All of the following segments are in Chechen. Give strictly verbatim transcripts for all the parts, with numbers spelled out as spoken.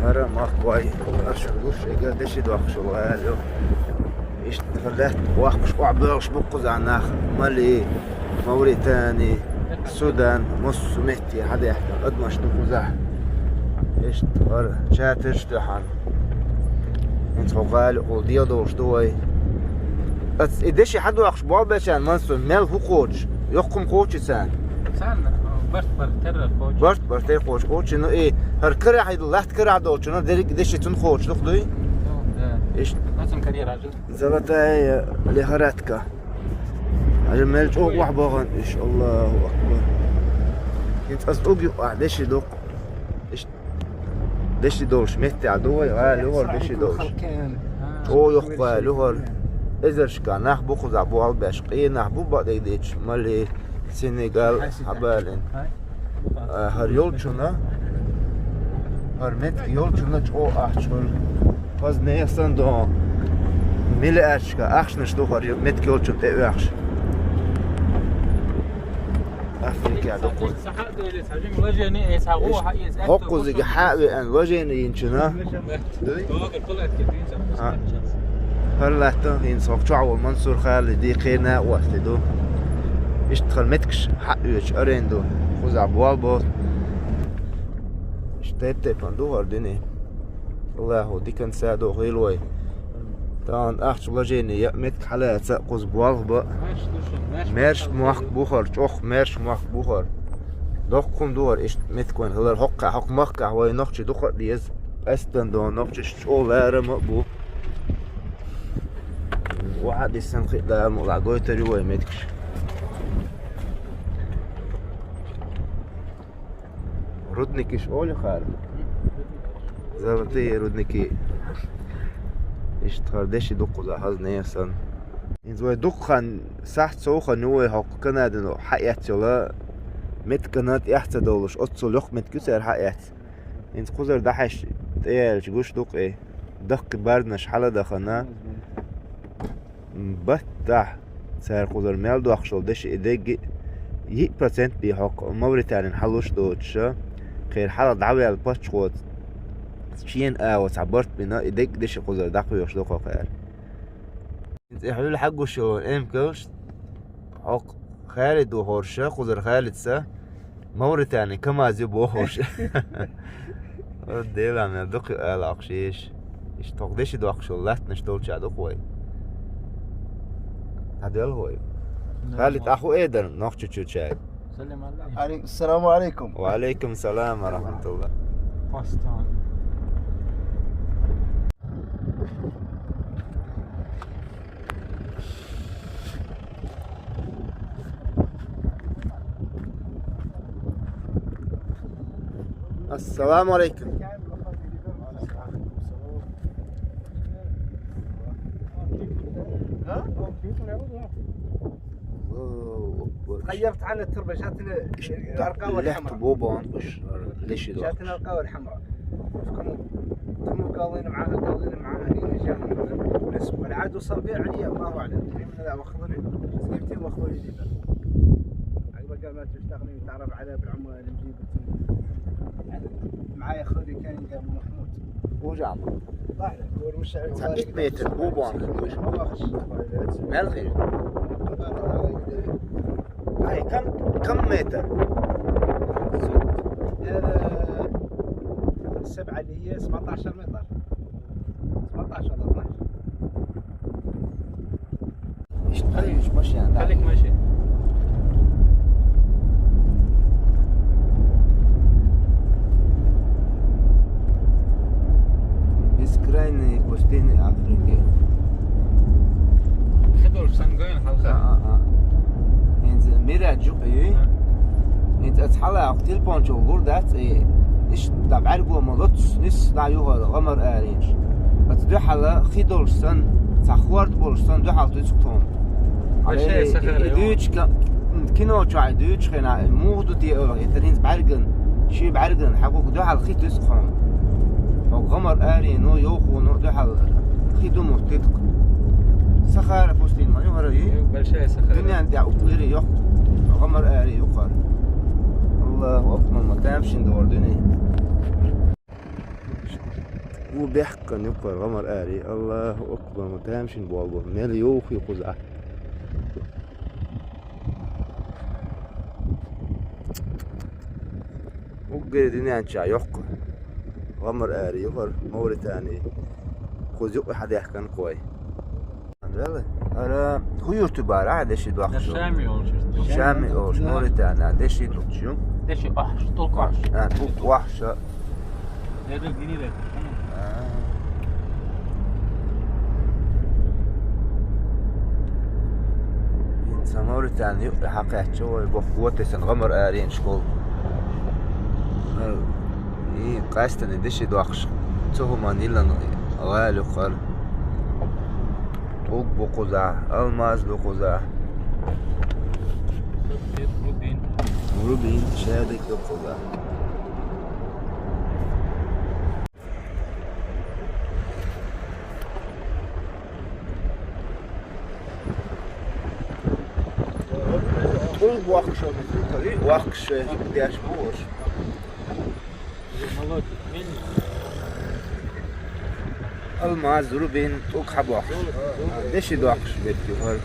ХӀара махкой, аш гуш, эга деши дохшул гӀалю. Ишт хӀаллат вахкуш, вахбош буккуза нах, Мали, Мавритани, Судан, мус метти хьадехта, адмаш дуккуза. Ишт хӀара чатирш духан. Инц хӀу гӀалю, хӀу диадолш ду вай. Ац, и деши хьадохш, болбечан, мансу, мел хӀу кхочу, йохкум кхочу цан. Цан, барт, барт, терра кхочу. Барт, барт, терра кхочу, кхочу, ну и хӀара карахь, и лат карахь долчу, ну, дерриг деши цун кхочу, дух дуй? Ну, да. Ишт. Ацун карьера жил. Золотая лихорадка. Аже мел чӀогӀа вахь богӀан, иш, Аллаху Акбар. Инц ас уг юкъа деши дукъ. Иш, деши долуш метте а ду вай, гӀалю хӀор деши долуш. ЧӀогӀа йохкъа гӀалю хӀор. Эзаршка нах бу кхуза бу албеш, къе нах бу бакъдерг дечу, Мали, Сенегал, хьабалин. А, хӀара йолчунна, хӀара метка йолчунна чӀогӀа ахча хуьлу. Хаза нехан сан дон. Миллиардчика ахчанаш ду хӀара метка йолчунна тӀеоьхуш. Африка дуккху. Хьокхузига хьа а веана, вожена йинчуна. ХӀара латтан хӀинца хӀокху чохь волу Мансур Халиди кхерна а васти ду. Иштта хӀара меткаш хьаъ оьцуш аренду, кхузахь болабо. Иштта тайп-тайпана ду хӀара дуьне. Аллаху диканца а дохийла вай. Тахана ахча вложение яа метка хьалаца а кхуза болх бан. Маьрша мохк бу хӀара, чӀогӀа маьрша мохк бу хӀара. Доккха хӀума ду хӀара иштта метка вайн хилар хӀоккхахь, хӀокху махкахь вай нохчий дукха а деза. Къаьсттан дон нохчаш чӀогӀа ларам а бу. Ваха диссан хи дама ла гойтар ю вай меткаш. Рудникиш олу хӀара? Золотые рудники. Иштта хӀара деши дуккхуза хаза нехан сан. Иза вай дуккха хан сахьт совхан ю вай хӀокху Канадано хьаэццала меткана тӀехь ца довлуш, оццул йоккха метка ю цара хьаэц. Иза кхузара дахьаш тӀеяьлча гуш ду-кх и. Даккхи барданаш хьаладахана. Баттахь цара кхузара мел доккхуш долу деши и дегги йиъ процент бен хӀокху Мавританин хьалуш доцуша, кхера хьалха дӀаваьлла паччахьоца шена агӀо цхьа барт бина, и дегги деши кхузара дӀакхоьхуш ду кху кхара. ХӀинца и хьуьлла хьагуш йолу эмкалш хӀокху Халид ву хӀорша, кхузара Халидца, Мавритани КамАЗ ю бохуш. О, Дела, мел дукха ю ала ахуш еш. Иштта хӀокху деши доккхуш йолу латтанаш долча дукха вай. Хьадел вай. Халид, аху эдар нохчу чучай. Салам алейкум. Алейкум, салам алейкум. Ва алейкум салам ва рахматуллах. Пастан. السلام عليكم. غيرت عن التربة، جاتنا الأرقاوة الحمراء. بوبون، ليش جاتنا الأرقاوة الحمراء. كانوا، كانوا قاضين معاها، قاضين معاها، هنا جاهم الناس. والعاد وصل بيع عليا، الله أعلم. يمكن لا، واخذوني، سكيبتي واخذوني ليبر. عقب قال ما تشتغلي، تعرف على بالعمر اللي مجيب. معايا خوذي كان يلقى أبو محمود. هو جامع. الله يعلم، هو المشاعر. متر، مو بون. ما الخير. هاي كم، كم متر؟ هذا سبعة اللي هي سبعتاشر متر. سبعتاشر ولا اثناعش. ايش تخليش ماشي يعني؟ خليك ماشي. Бескрайные пустыни Африки. Хидор сангоин халха. А, а, а. Инза мира жукъи. А. Инза ацхала телефон чогур дац и. Иш да бӀарго ма лоцу, нис да югӀара гӀамар аринаш. Аца дуьхьала хи долуш сан, ца хорд болуш сан дуьхьал туьцу тхуна. Вообще, Ай, сахара и ю. Дуьйцу ка-, кино чохь дуьйцу хина, муха ду те ала, и тара хӀинца бӀаьрган, ши бӀаьрган, хьагуг дуьхьал хи туьцу хьуна. Хьо гӀамар арину, йовхуну дуьхьал хи ду муттитакх. Сахара пустыни ма ю хӀара и? Большая сахара. Дуьнен тӀехь укхуьри йоху гӀамар ари юкхара. Аллаху акбар, ма тамашийна дора дуьне. Бехкан юкъар гӀамар ари. Аллаху акбар, ма тамашийна болабу. Мел йовхий кхуза. Уггаре дуьнен чу йоккха гӀамар ари юкъар Мавритани. Кхуза юкъе хьадаьхкан кхой. Вела? Ара, хӀу юрт ю бара, а, деши дохуш? Шами олуш. Шами олуш, Мавритани, деши духуш ю. Деши охьаш, тулк охьаш. А, тулк охьаш. Дедук гинира. А. Ин са Мавритани юкъе хьакхаьчча вай, боху, вот эсан гӀамар арен школа. И къаьстина деши дохуш, цу хӀуманна йиллина гӀала юкъара. ТӀулг бу кхузахь, алмаз ду кхузахь. Рубин. Рубин, шадик ду кхузахь. ТӀулг воккхуш ву, воккхуш ву, деш бу уьш. Алмаз, рубин, тӀулг хьабохуш. Деши доккхуш бетти хӀара.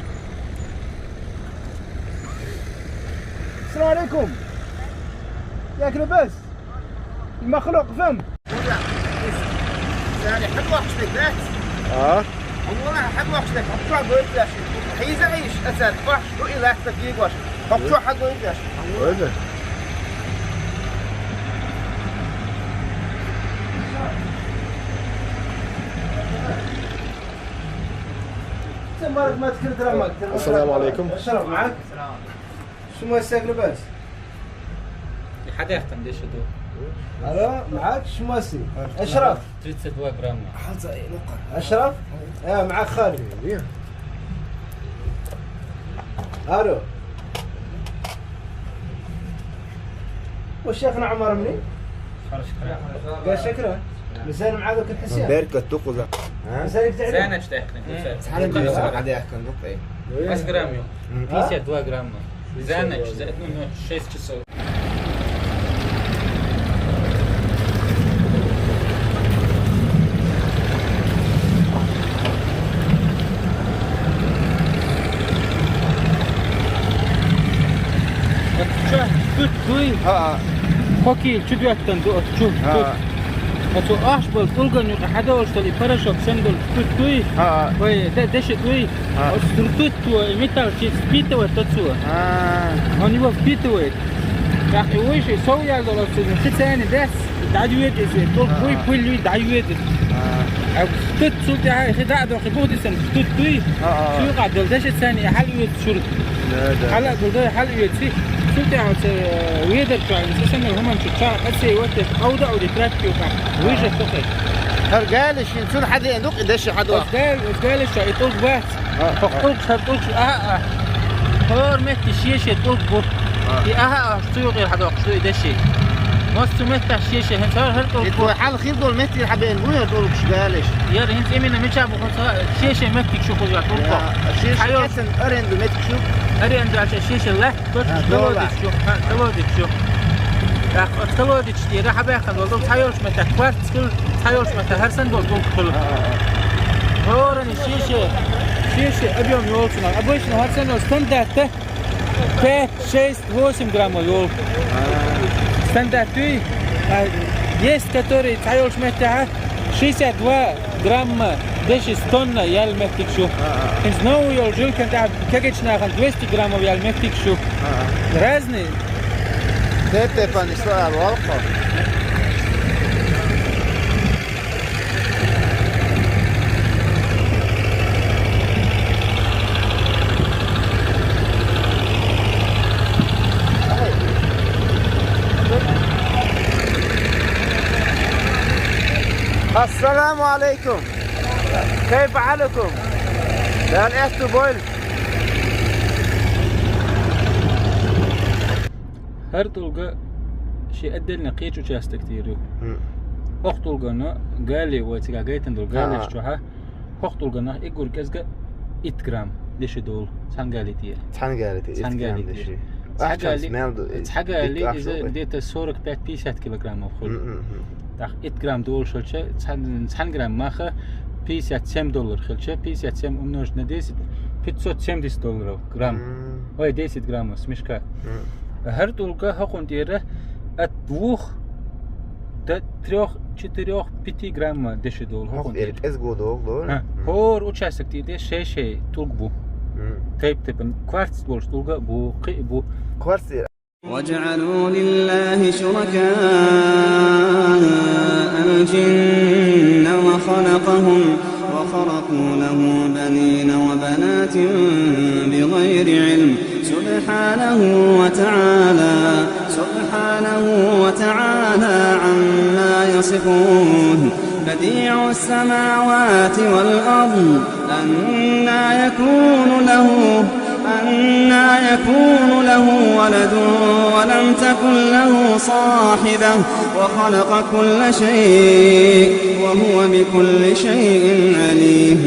السلام عليكم. ياك لاباس؟ المخلوق فين؟ ثاني حد واحد شبيك بات. آه. والله حد واحد شبيك، حد واحد قلت لك. حيزة عيش، أسد، واحد، شو إلى تفيق واش. حط شو حد قلت لك. Öyle. السلام عليكم. أشرف معك؟ شو ما يساك لباس؟ حدا يختم ليش هدول؟ ألو، معك؟ شو ما يسي؟ أشرف. тридцать два грамма. أشرف؟ يا معك خالد. ألو. والشيخنا عمر مني؟ قال شكرا. مازال معاك الحسين؟ بارك التقظة. ها؟ مازال يقطع لي؟ زانك تحكي. حدا يحكي ندق إيه. بس جرام يوم. ها؟ пятьдесят два грамма. زانك، زانك، ну, ну, шесть часов. Чу, тут дуй? ХӀаа. Хоккей чу доьттан ду, чу, ХӀаа. Тут. Оцу ахча болу тӀулган юкъа хьадолуш долу и порошок санна долу тут дуй? ХӀаа. Вай, де-, деши дуй? ХӀаа. Оцу тут, и металл чист впитывает оцу. А. Он его впитывает. ТӀаккха и вуй ши сов ял долу оцу, ши цӀена дес, дӀайоьду иза, тӀулг буй, пуль юй, дӀайоьду. А тут цул тӀаьхьа хи дӀа а дохи, бух дисам, тут дуй? А, а. Цу юкъа долу деши цӀена и хьалъоьду шура. Да, да. Хьала а долу дай, хьалъоьци. Цул тӀаьхьа оцу, э, ведар чохь, цу санна хӀуман чу чохь, ацей ватте, Ӏовда а уьди, тряпки юкъа. Вуй же тохе. ХӀара гали шин цуьнан хьадеана ду-кх и деши хьадо? Оцу гали, оцу гали чохь и тӀулг бац. А, хӀокху а. ТӀулгаш, хӀара тӀулгаш, аха, а. ХӀора метте шен-шен тӀулг бу. А. И аха, а, цу юкъера хьадоккхуш ду и деши. Массо а меттехь шен-шен, хӀинца хӀара, хӀара тӀулг бу. И тхо хьалха хир долу метте хьабеана бу хӀара тӀулгаш галеш? Яра хӀинца именно мичахь бу хӀинца шен-шен меттиг шу кхуза тӀулг бу. Я, шен-шен аренду меттиг шу? Аренду аьлча шен-шен лаьтта. Точно, а, колодец чу. Ха, колодец чу. ТӀаккха оцу колодец тӀера хьабаьхкина долу цхьайолчу меттехь кварц хила, цхьайолчу меттехь хӀара санна долу тӀулг хила. А, а, а. ХӀоранна шен-шен, шен-шен объем йолчу нах. Обычно хӀара санна йолу стандарта пять, шесть, восемь граммов йолу. А. Стандарт дуй, а, есть, которые цхьайолчу меттехь шестьдесят два грамма деши тонна ял меттиг шу. А, а. ХӀинца новый йолу жилкан тӀехь кегечу нахана двести граммов ял меттиг шу. А, а. Разный. Теппани слава алхо. السلام عليكم. كيف حالكم؟ Дан эсту бойл. ХӀара тӀулга шен отдельно кхечу участок тӀера ю. ХӀокху тӀулгана гали вай цигахь гайтина долу галеш чохьа. ХӀокху тӀулгана иггур кӀезга итт грамм деши долу. Цхьана гали тӀера. Цхьана гали тӀера. Цхьана гали тӀера. Цхьагали, Ахчанца мел ду, цхьагали дика иза ахча вай. Где-то сорок пять-пятьдесят килограммов хуьлу. Мгм, мгм. ТӀаккха итт грамм долуш хилча, цхьан, цхьан грамм маха пятьдесят семь доллар хилча, пятьдесят семь умножить на десять, пятьсот семьдесят долларов грамм. Мгм. Ой, десять граммов с мешка. Мгм. ХӀара тӀулга хӀокхунна тӀера от двух до трёх, четырёх, пяти грамма деши долу ХӀокху хӀокхунна тӀера тӀера. кӀезиго догӀу долу. ХӀа, хӀора участок тӀера шей-шей тӀулг бу. Мгм. Тайп-тайпана кварц болуш тӀулга а бу, кхин а бу. Кварц тӀера. وجعلوا لله شركاء الجن وخلقهم وخرقوا له بنين وبنات بغير علم سبحانه وتعالى سبحانه وتعالى عما يصفون بديع السماوات والأرض أنى يكون له أنى يكون له ولد ولم تكن له صاحبة وخلق كل شيء وهو بكل شيء عليم